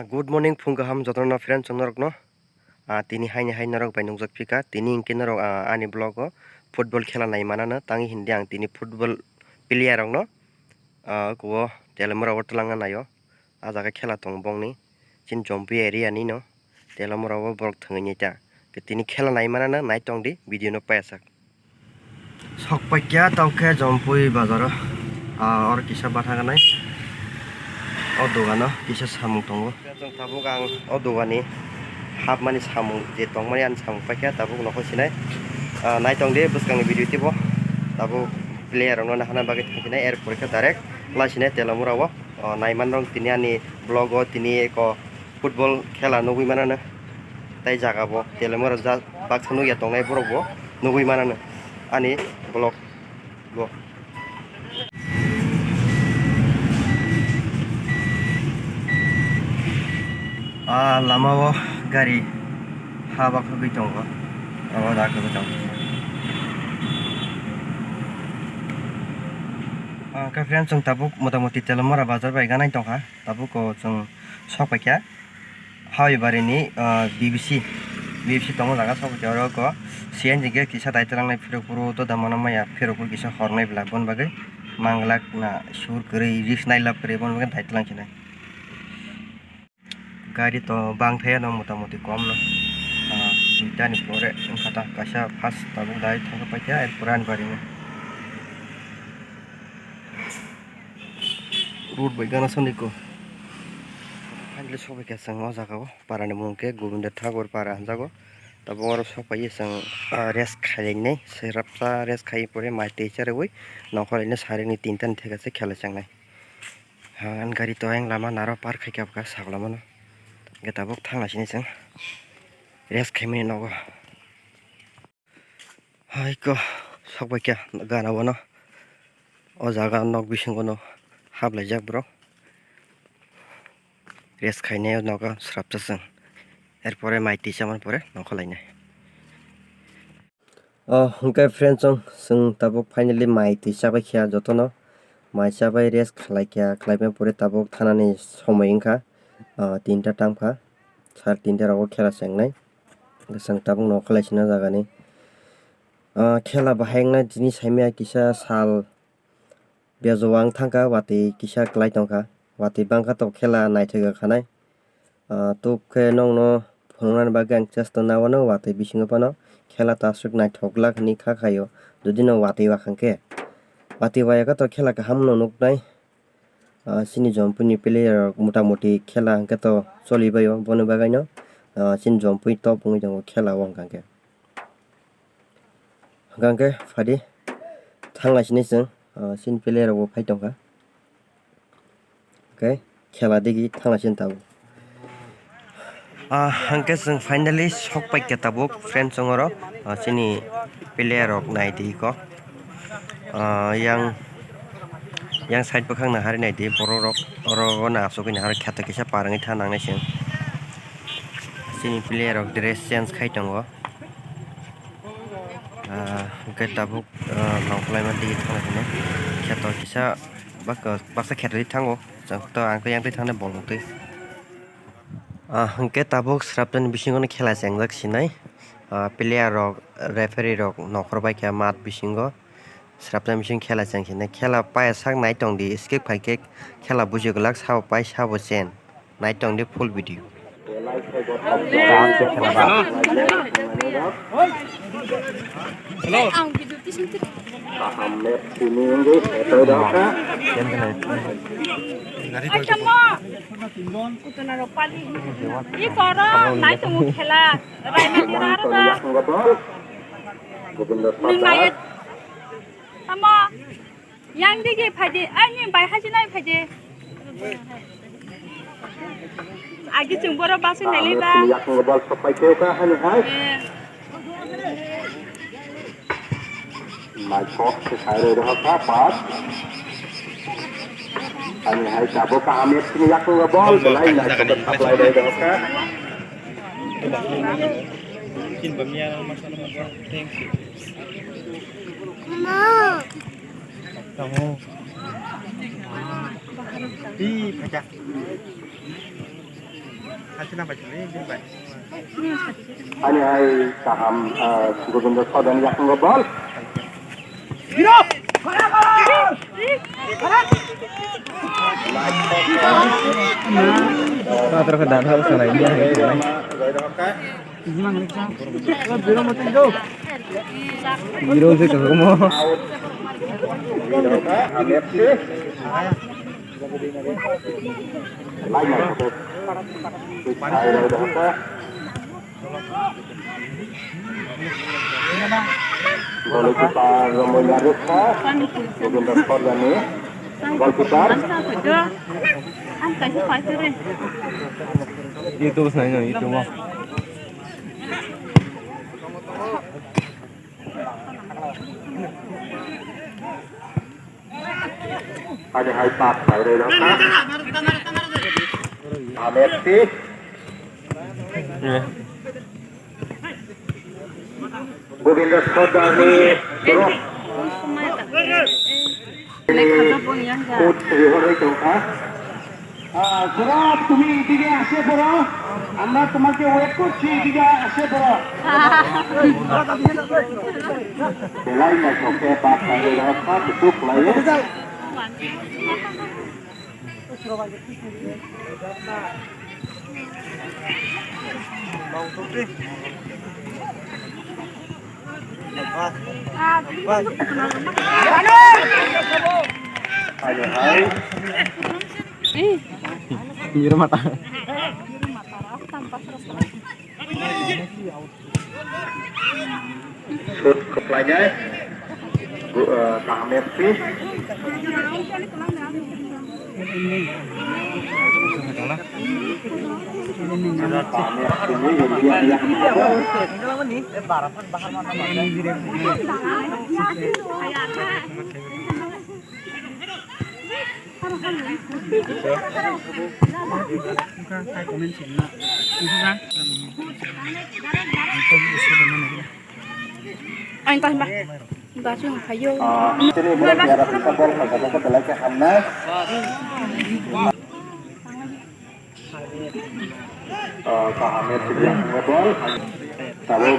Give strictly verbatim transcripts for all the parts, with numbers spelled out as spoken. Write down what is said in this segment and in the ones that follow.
Good morning, phung kaham jotono friends norokno. Ah, tini haini hai norok bai nukjak phika. Tini hinkhe norok, ah, ani vlog o football khela nai manano. Tangwi hindi ang tini football player rokno, ah, kuo Telemura o twlangna naio. Ah jaga khela tongo bongni. Chini Jompi area ni no. Telemura o borok thwngwi nai ta. Tini khela nai manano, nai tongdi video no payasak. Sok paikya tau khe Jompui bazaro. Ah, oro kisa batha ganai. O dogano kisa samung tongo. Chwng tabuk ang o dogani hapmani samung je tongmani ani samung paikya tabuk nokho sinai. Ah, nai tongdi bwskangni video tipo. Tabuk player rokno nahana bagwi thangsinai, er pore khe direct lai sinai Telemura o. Ah, naimanrok tini ani vlog o tini eko football khela nugwi manano. Tai jaga bo Telemura ja baksa nugya tongnai borok bo nugwi manano ani vlog bo. Ah, lama o gari ha bakhogwi tongo. Abo da khe bwchang. Ah, khe friend, chwng tabuk motamoti Telemura bazar bai ganai tongkha. Tabuk o chwng sok paikha. Hawai bari ni, ah, B B C, B B C tongo jaga sok paikha, oro ko C N G gate kisa dai twlang nai phirok phuru to da mano maya phirok phuru kisa hor nai bwla bon bagwi manglak na sur kwrwi risk nai lab kwrwi bon bagwi dai twlang khe nai. Gari to bang thaya no motamoti kom no, ah, duita ni pore wngkha ta kaisa first tabuk dai thangkha paikha er pore ani bari no. Road bai gana sandi ko. Finally sobai kha chwng o jaga o, para ni mung khe Govinda Thakur para hinjago. Tabuk oro sok paio chwng, ah, rest khainai, swrapsa rest khai pore mai twi cha rwui nokolaino sari ni tinta ni theka se khela chengnai. Ang gari to ayang lama naro park khai kha bwkha sakla mano. Hwnkhe tabuk thangna sini chwng rest khaimani nogo. Hai ko sok bai kha gana bono. O jaga nok bisingo no haplaijak borok. Rest khainai o nogo swrapsa chwng. Er pore mai twi chamani pore nokolainai. Oh, hwnkhe friends, chwng, chwng tabuk finally mai twi chabai kha jotono. Mai chabai rest khlai kha, khlaimani pore tabuk thanani somoi wngkha, ah, tinta tangkha, sar tinta rogo khela chengnai. Chwng tabuk nokholai sina jagani. Ah, khela bahai wngnai tini saimaya kisa sal Bejowang thangkha, watwi kisa klai tongkha. Watwi bangkha to khela naithok khanai. Ah, tuk khe nokno phunuknani bagwi ang chesta naiwano, watwi bisingo phano khela ta aswk naithok glak hinwi kha khaio. Jodi no watwi wa khankhe, watwi waya khe to khela kaham no nuknai. Ah, chini Jompui ni player rok mota moti khela hwnkhe to choli baio, boni bagwi no, ah, chini Jompui top wngwi tongo khela o hwnkha khe. Hwnkha khe phadi thanglai sini chwng, ah, chini player rok bo phai tongkha. Hwnkhe khela digi thanglai sini tabuk. Ah, hwnkhe chwng finally sok paikha tabuk friends chwng oro, ah, chini player rok nai di ko. Ah, yang, yang side bwkhak nahari nai di borok rok oro o na asugwi nahar kheto kisa par wngwi tha nangnai chwng. Chini player rok dress change khai tongo. Ah, hwnkhe tabuk, ah, nongkhorlaima digi thangna hwnwi kheto kisa bak-, baksa kheto thango. Chwng to ang to yang twi thangnai bol wng twi. Ah, hwnkhe tabuk swrapjani bisingo no khela chengjak sinai. Ah, player rok, referee rok nokhor bai kha mat bisingo. Swrapjani bising khela cheng sinai. Khela paya sak nai tong di, skip khai khe khela buji glak, sabo pai, sabo chen. Nai tong di full video. Hello. Hello. Iko oro nai tongo khela. Raimati aro da. Nung nai. Tamo. Yang digi phaidi. Ani bai haji nai phaidi. Agi chwng boro basi nai ba. Yakung bal sopai keu ka hani hai. Eh. Naithok se khairoi rwkha pass. Ani hai tabuk kaham sini yakung bol belai naithok khe supply roi rwkha. Thank you. Tamo. Ih, phaikha. Ani hai kaham, ah, Gobindo Sodani yakungo bol. Kotor ke dada salai dia. Biro se kaham mo. Goalkeeper Romoya Rukha, Govinda Sordani, goalkeeper. YouTube senai no, YouTube o. Ani hai pass khai rwi rokha. Messi. Govinda Sordar ni drop. Coach rihorwi tongkha. আহ, জনাব, তুমি এদিকে আসে পড়ো, আমরা তোমাকে ওয়েট করছি, এদিকে আসে পড়ো। Belai naithok khe pass khai rwi rokha, kuchuk khlaiwi. Mira mata. Shoot khlainai. Gu-, eh, kaham F C. Kaham F C ni India yang Ang tah ba. Ba sung phayo. Ah, sini bulan biara kita bol kagak kagak belai ke hamna. Ah, kaham ya sini yang bol. Tabuk.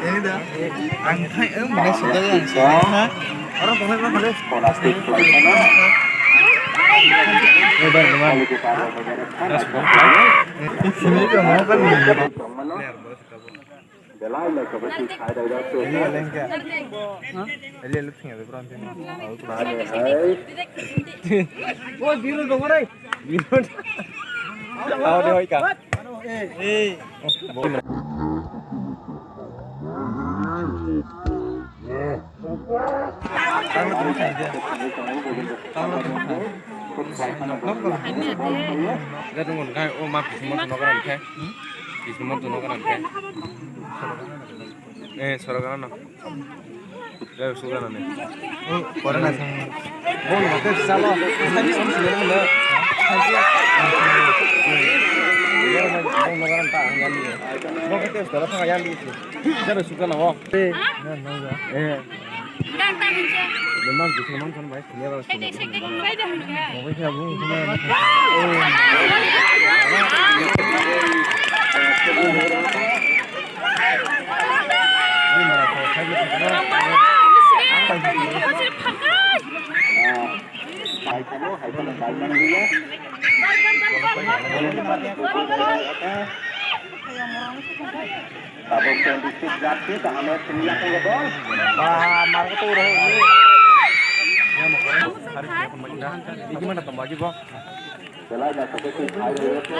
Ang thai em mana sudah yang sudah ha. Orang boleh mana boleh. Plastik flight mana? Lebar lebar. Kalau kita ada banyak kan. Sini juga mau kan. Mana? Belai lai kabo si khai dai dai se. Ini lengke. Hah? Ele lu thing ada berarti. Bani hai. Oh, biru dong rai. Biru. Tahu dia oi ka. Eh. Jadung kai o ma kisima tu nokaran kai. Kisima tu nokaran kai. Eh, sorokano no. Jai sugana ne. Pore na sang. Bol na te salo. Sani sini sini na. Bol na te salo thang yan di. Jai sugana o. Eh. Memang gitu, memang kan baik. Tabuk twenty six jersey, kaham sini yakungo bol. Ba, mar ko to roho ni. Iki mana tambah lagi, Bang? Belai na sokhe sokhe khai rwi rokha.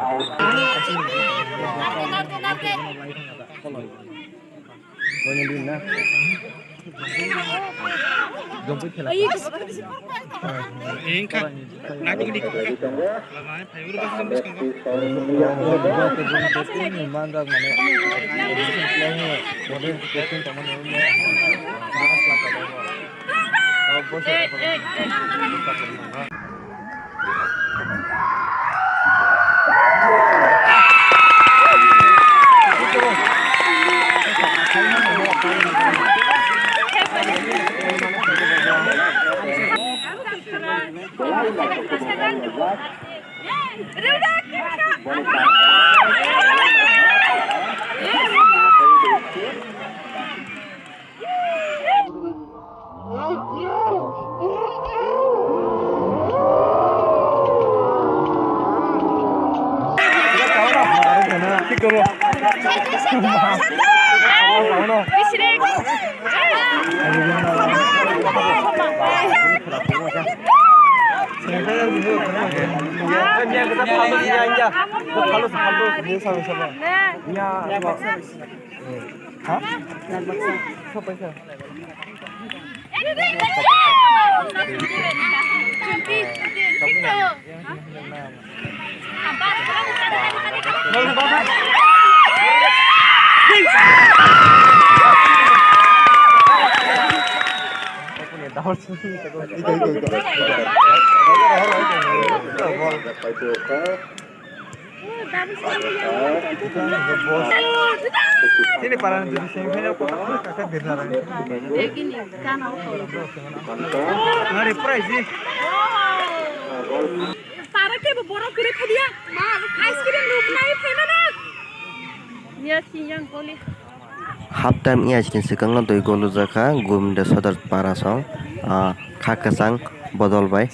Out. Boni din na. Jompu khela. Engkha. Nagini. Lagai phai uru bas bas kanggo. Manjak mane. Bode testing tomon. Ini para di semifinal kota kota kakak dirna. Ngari prize ni. Para ke borok kiri phadia. Ice cream ruknai phaimana. Niya siyang koli. Half time ya skin swkangno dui gol rwjakha Govinda Sodar Parasong, ah, kha kwchang bodol bai.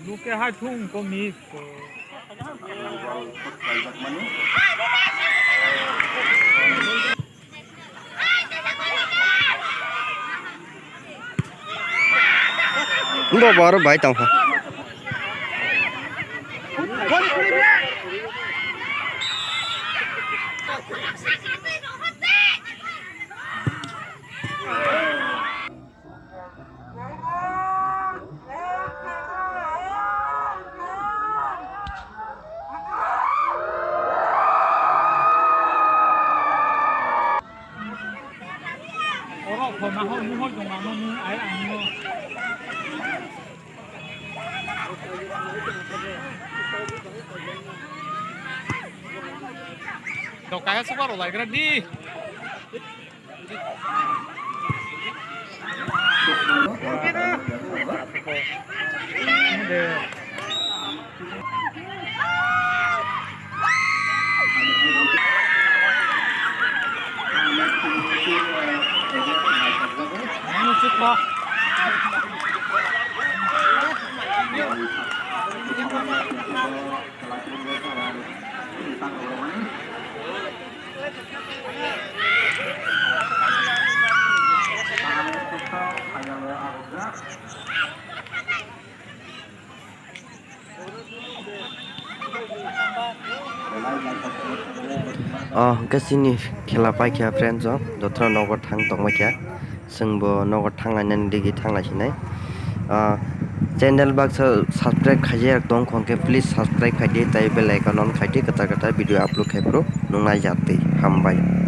Luke hai thung ko mi ko. Bo boro bai tong kha. Kaya super olai kira di. Oh, hwnkhe chini khela paikha friends o, jotono nogo thang tongbaikha. Chwngbo nogo thanglainani digi thanglaisinai. Ah, channel baksa subscribe khaijayak tongkha hwnkhe please subscribe khaidi, tei bell icon on khaidi, kwtal kwtal video upload khaiphuru nuknai jatwi. Hambai.